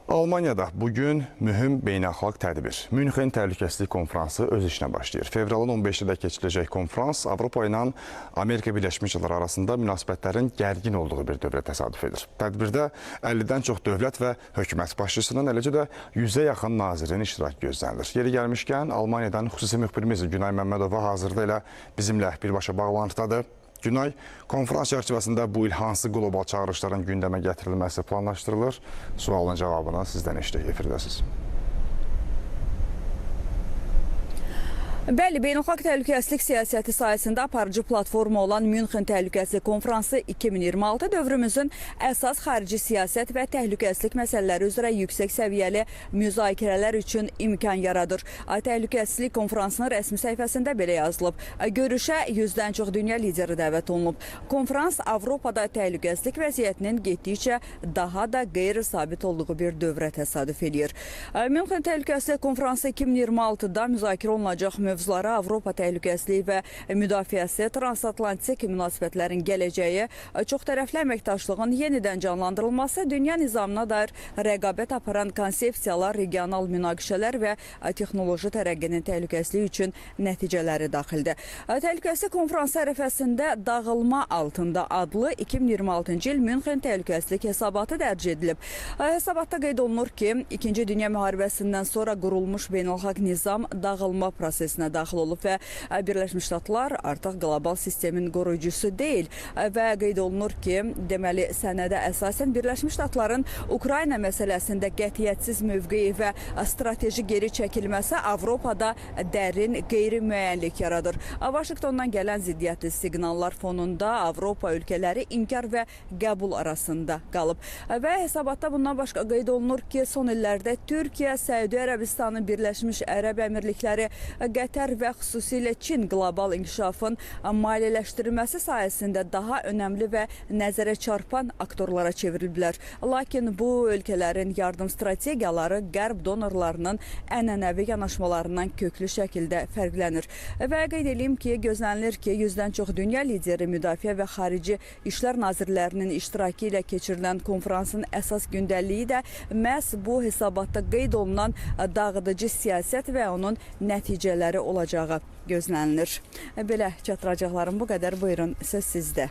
Almaniyada bugün mühüm beynəlxalq tədbir, Münxen Təhlükəsizlik Konfransı öz işinə başlayır. Fevralın 15-də keçiriləcək konfrans Avropa ilə Amerika Birləşmiş Ştatları arasında münasibətlərin gərgin olduğu bir dövrə təsadüf edir. Tədbirdə 50-dən çox dövlət və hökumət başçısının, eləcə də 100-ə yaxın nazirin iştirakı gözlənilir. Yeri gəlmişkən, Almaniyadan xüsusi müxbirimiz Günay Məmmədova hazırda elə bizimlə birbaşa bağlantıdadır. Günay, konfrans çərçivəsində bu il hansı qlobal çağırışların gündəmə gətirilməsi planlaşdırılır? Sualın cavabını sizdən eşidək, efirdəsiz. Bəli, beynəlxalq təhlükəsizlik siyasəti sahəsində aparıcı platforma olan Münxen Təhlükəsizlik Konfransı 2026 dövrümüzün əsas xarici siyasət və təhlükəsizlik məsələləri üzrə yüksək səviyyəli müzakirələr üçün imkan yaradır. Təhlükəsizlik konfransının rəsmi səhifəsində belə yazılıb. Görüşə 100-dən çox dünya lideri dəvət olunub. Konfrans Avropada təhlükəsizlik vəziyyətinin getdikcə daha da qeyri-sabit olduğu bir dövrə təsadüf eləyir. Münxen Təhlükəsizlik Konfransı 2026-da müzakirə olunacaq mövzulara Avropa təhlükəsizliyi və müdafiəsi, transatlantik münasibətlərin gələcəyi, çoxtərəfli əməkdaşlığın yenidən canlandırılması, dünya nizamına dair rəqabət aparan konsepsiyalar, regional münaqişələr və texnoloji tərəqqinin təhlükəsizliyi üçün nəticələri daxildir. Təhlükəsizlik konfransı ərəfəsində Dağılma altında adlı 2026-cı il Münxen Təhlükəsizlik Hesabatı dərc edilib. Hesabatda qeyd olunur ki, İkinci Dünya Müharibəsindən sonra qurulmuş beynəlxalq nizam dağılma prosesinə daxil olub və Birləşmiş Ştatlar artıq qlobal sistemin qoruyucusu deyil və qeyd olunur ki, deməli sənədə əsasən Birləşmiş Ştatların Ukrayna məsələsində qətiyyətsiz mövqeyi və strateji geri çəkilməsi Avropada dərin qeyri-müəyyənlik yaradır. Vaşinqtondan gələn ziddiyyətli siqnallar fonunda Avropa ölkələri inkar və qəbul arasında qalıb. Və hesabatda bundan başqa qeyd olunur ki, son illərdə Türkiyə, Səudiyyə Ərəbistanı, Birləşmiş Ərəb Əmirlikləri, Qətər və xüsusilə Çin qlobal inkişafın maliyyələşdirilməsi sahəsində daha önəmli və nəzərə çarpan aktorlara çevriliblər. Lakin bu ölkələrin yardım strategiyaları qərb donorlarının ənənəvi yanaşmalarından köklü şəkildə fərqlənir. Və qeyd eləyim ki, gözlənilir ki, 100-dən çox dünya lideri, müdafiə və xarici işlər nazirlərinin iştirakı ilə keçirilən konfransın əsas gündəliyi də məhz bu hesabatda qeyd olunan dağıdıcı siyasət və onun nəticələri olacağı gözlənilir. Belə çatdıracaqlarım bu qədər. Buyurun, söz sizdə.